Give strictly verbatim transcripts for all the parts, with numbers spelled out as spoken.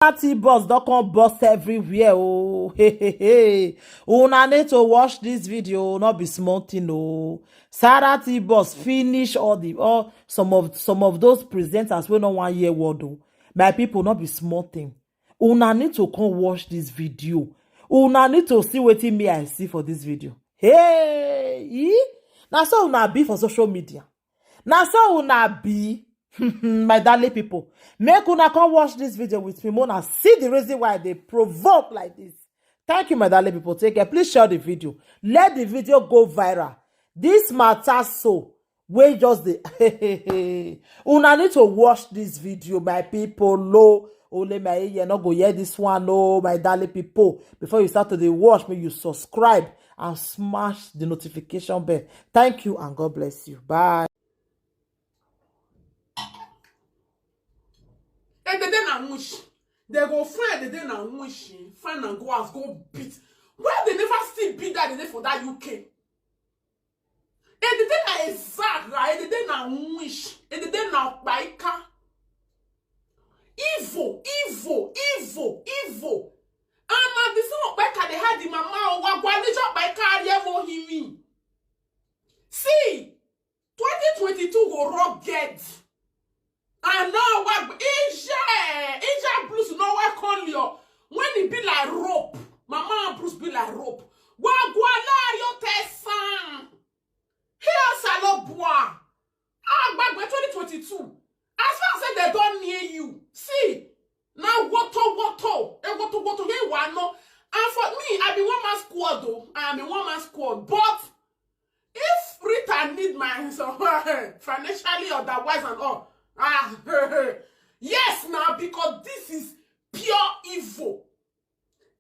Sarah T Boss don come burst everywhere. Oh, hey, hey, hey. Una need to watch this video, not be small thing. Oh, Sarah T Boss finish all the all some of some of those presenters wey no wan hear word. Oh, my people, not be small thing. Una need to come watch this video. Una need to see wetin me I see for this video. Hey, eh? Na so una be for social media. Na so una be. My darling people, make una come watch this video with me. Una see the reason why they provoke like this. Thank you, my darling people. Take care. Please share the video. Let the video go viral. This matter so wey just dey una need to watch this video, my people. Lo, only my ear no go hear this one. Oh, my darling people, before you start to dey watch, make you subscribe and smash the notification bell. Thank you and God bless you. Bye. Edede na mush. They go find Edede na mush. Find and go as go beat. Why they never still beat that Edede for that U K? Edede na ezara, Edede na mush, Edede na baika. Evil, evil, evil, evil. And na the same Okpeka dey hide the mama o, wa gwa n'ejo Okpeka ari evo himi. See, twenty twenty-two go rugged. And now wa Ije, Ije Bruce no wa con lio. When e be like rope, mama Bruce be like rope. Wa gwa la yo tesan. Here Salobua. Ah, back by twenty twenty-two. As far as say they don't near you, see, now woto woto, e woto woto, ye wa no. And for me, I be one man squad though. I am a one man squad. But if Rita need my so, financially, otherwise and all, ah, yes now, because this is pure evil.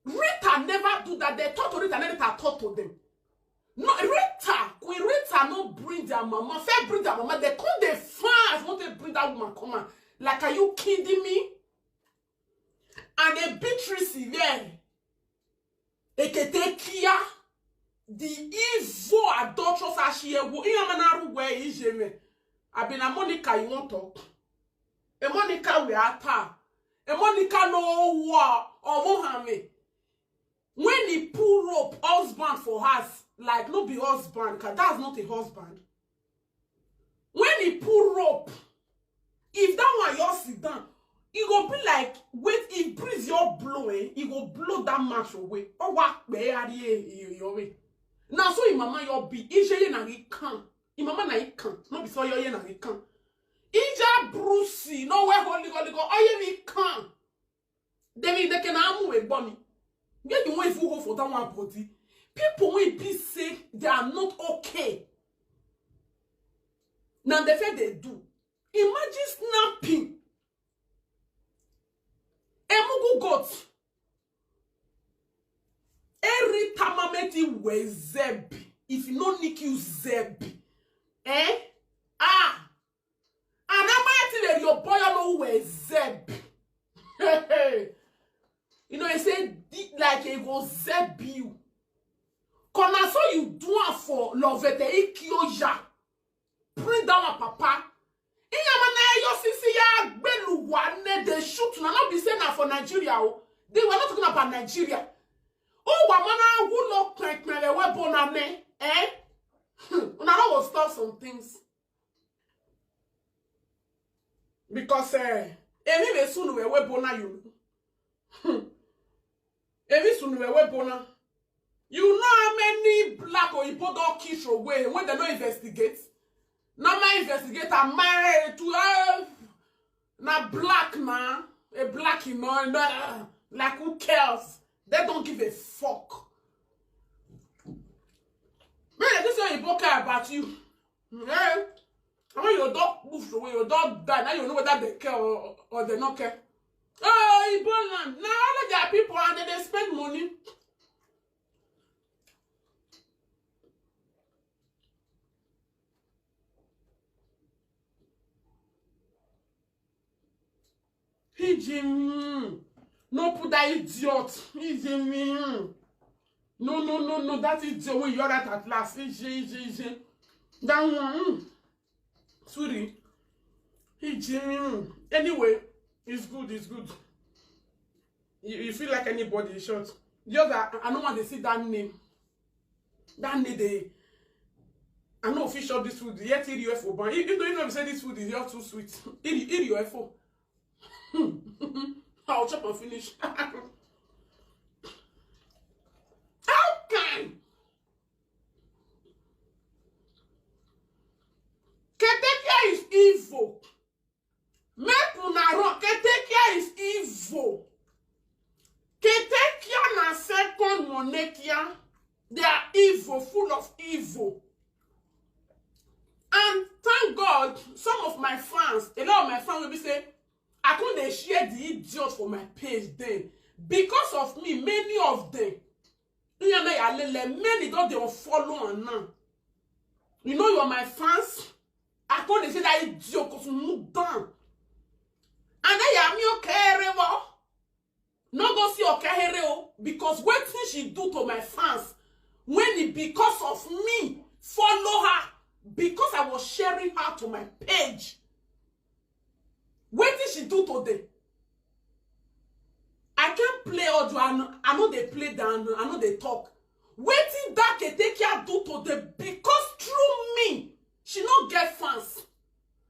Rita never do that. They talk to Rita, let Rita talk to them. No, Rita, Queen Rita no bring their mama. Fair bring their mama. They come the fans want to bring that woman come on. Like, are you kidding me? And a Beatrice there. Eketekia, the evil adulterous ashiyewo. Iyamanaru we ijeme. Abina Monica, you want talk? A Monica we ata. A Monica no war or Mohammed. When he pull rope husband for us, like, no be husband, 'cause that's not a husband. When he pull rope, if that one you sit down, e go be like, wait, if breeze your blow, eh, e go blow that match away. Oh, what? Your way. Now, so your mama your be. Ije na he come. Your mama na he come. No be so your na he come. Ija Brucey. No way, holy, holy, go. Oh, yeah, he come. David, they can amu a bunny. Get the way you go for that one body. People will be say they are not okay. Now they say they do. Imagine snapping. Emugu got. Every tamameti we zeb. If you no nick you zeb. Eh? Ah. And I'm your boy no we zeb. You know, he said, like he go zeb you. Kona so you do am for Lovete Ikioja. Bring down a papa. Iyamana yo sisi ya gbelu wane they shoot. Na not be saying that for Nigeria. Oh. They were not talking about Nigeria. Oh, wamana who look like me, we boname. Eh? Hmm. Una no go stop some things. Because eh, emi me soon we we bona you. Hmm. Emi soon we we bona. You know how many black or Igbo don kill away when they no investigate? Normal investigator married to uh, na black man, a black you know, no, like who cares? They don't give a fuck. Man, this way Igbo care about you. Eh? And when you don't move away, you don't die. Now you know whether they care or, or they not care. Oh, Igbo land. Now all of their people and they, they spend money. He Jimmy. No put that idiot. He Jimmy. No, no, no, no. That idiot when you're right at last. He Jimmy, he Jimmy. That one. Mm. Sorry. He Jimmy. Mm. Anyway, it's good, it's good. You, you feel like anybody, in short. Just that I don't want to see that name. That name, they, I know if you shop this food, yet you for ban. If you don't even say this food is just too sweet, eat your F O. I'll chop and finish. How can Ketekia is evil? Make una run. Ketekia is evil. Ketekia na second Monekia. They are evil, full of evil. And thank God, some of my fans, a lot of my fans will be say, I couldn't share the idiot for my page then. Because of me, many of them, many don't they unfollow and now. You know you are my fans. I couldn't say that idiot because move down. And then you are me okay, no go see Okehere o, because wetin she do to my fans, when e because of me follow her, because I was sharing her to my page. Wetin she do today? I can't play audio, I no, I no dey play down, I no dey talk. Wetin that Ketekia do today? Because through me, she no get fans.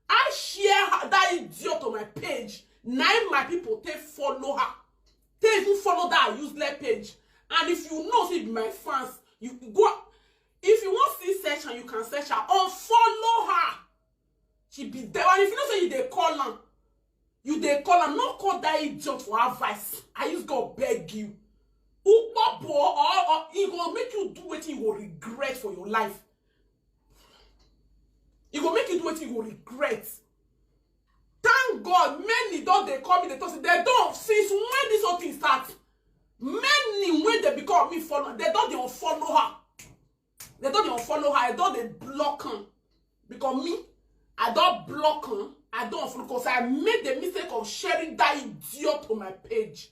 I share her, that idiot on my page. Now my people take follow her. Take even follow that useless page. And if you know say be my fans, you go. If you want see search her, you can search her. Unfollow her. She be there. And if you know say you dey call am, you dey call am, no call that idiot for advice. I use God beg you. Ukpopo or, or e go make you do wetin you go regret for your life. E go make you do wetin you go regret. Thank God, many don dey call me, dey talk say they don't, since when this whole thing start, many when they become me follow, they don dey unfollow her. They don dey unfollow her, I don dey block am. Because me, I don block am, I don unfollow, because I made the mistake of sharing that idiot on my page.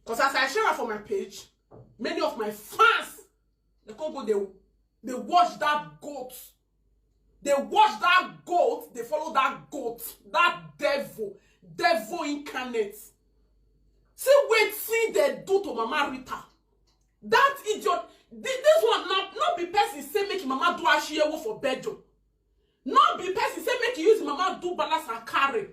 Because as I share her for my page, many of my fans, they come go, they, they watch that goat. They watch that goat, they follow that goat, that devil, devil incarnate. See wetin they do to Mama Rita. That idiot, thi-, this one not, not be person say make Mama do ashiyewo for bedroom. Not be person say make you use Mama do balance and carry.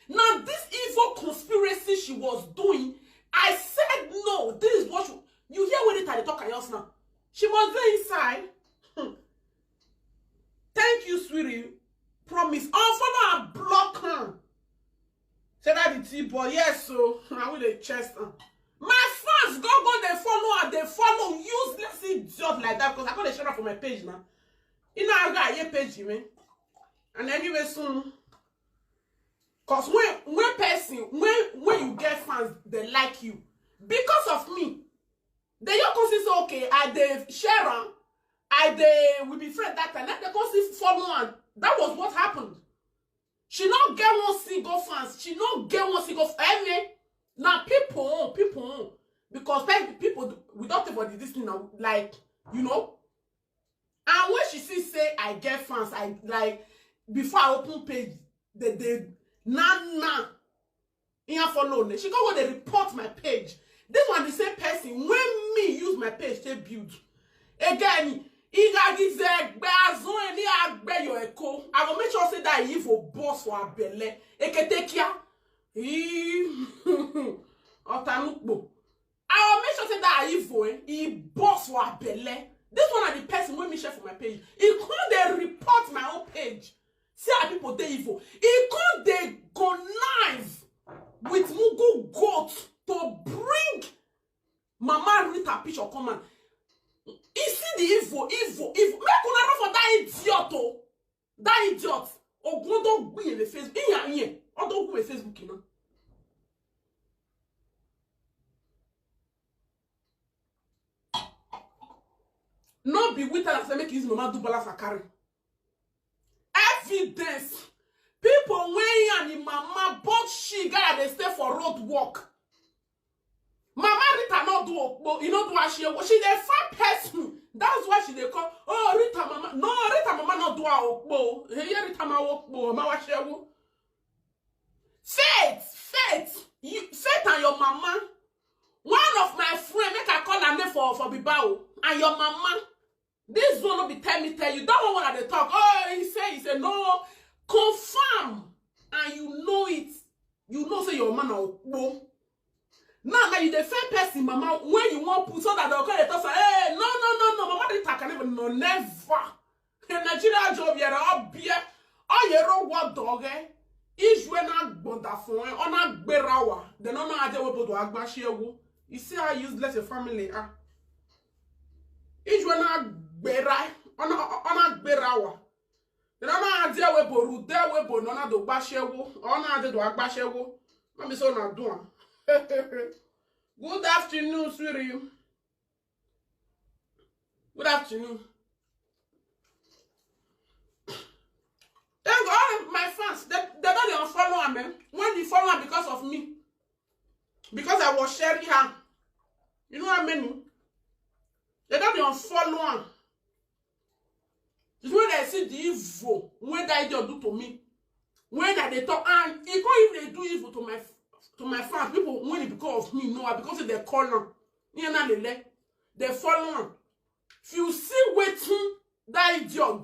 Now this evil conspiracy she was doing, I said no. This is what you, you hear when they talk just now. She must be inside. Hmm. Thank you, sweetie. Promise. Unfollow and block her. Say that the T boy. Yes, so I will the chest. Uh. My fans go go they follow and they follow useless idiot like that because I got a shout out for my page now. You know I got your page, man. And anyway, soon. Cause when when person when when you get fans, they like you because of me. They your cousin say okay, I they share am, I they will be friend that time. Let the cousin follow am. That was what happened. She not get one single fans. She not get one single f-, anyway. Now people own, people own. Because pe-, people do- we don't take for this thing now, like you know. And when she see say I get fans, I like before I open page, the the na na in follow ne. She go go they report my page. This one the same person when me use my page to build. Again, he got this egbe azon any agbe your echo. I will make sure say that evil boss for abele. Eketekia. He Otanukbo. I will make sure say that evil eh, he boss for abele. This one are the person when me share for my page. He come they report my own page. See how people they evil. He come they go live with Mugu goat to bring Mama Rita picture come and he see the evil, evil, evil. Make una run for that idiot oh. That idiot. Ogun don gbin in the Facebook. Iya iya. Odo gbin in Facebook, you know. No be with her say make you use Mama do balance and carry. Evidence. People when and the mama bought she got they stay for road work. Mama Rita not do okpo, you know do ashiyewo. She dey fat person. That's why she dey call. Oh Rita mama. No, Rita mama not do her okpo. Hey, yeah, Rita ma okpo, ma ashiyewo. Faith, faith, you, faith and your mama. mama. One of my friend, make I call her name for, for Bibao, and your mama. This one no be tell me tell you. That one wey I dey talk. Oh, he say, he say, no. Confirm. And you know it. You know say your mama na okpo. Now, now you dey find person, mama, when you wan put so that they'll call the person. Hey, no, no, no, no. Mama dey talk, I never, no, never. Nigeria job here, all beer. All your road, what dog, eh? Ijwe na gbonda fun, eh? Ona gberawa. They no know how they will do agbashewo. You see how useless your family are. Ijwe na gbera, ona, ona gberawa. They no know how they will boru, they will boru, ona do gbashewo, ona how they do agbashewo. Let me so na do am. Good afternoon, sweetie. Good afternoon. Thank God, all my fans, they, they don't unfollow am, eh? When they follow am because of me, because I was sharing her. You know how many? They don't unfollow am. It's when I see the evil when that idiot do to me. When I dey talk, and he can't even dey do evil to my, to my fans. People, when it because of me, no, because they call am. You know, they, they follow am. If you see wetin that idiot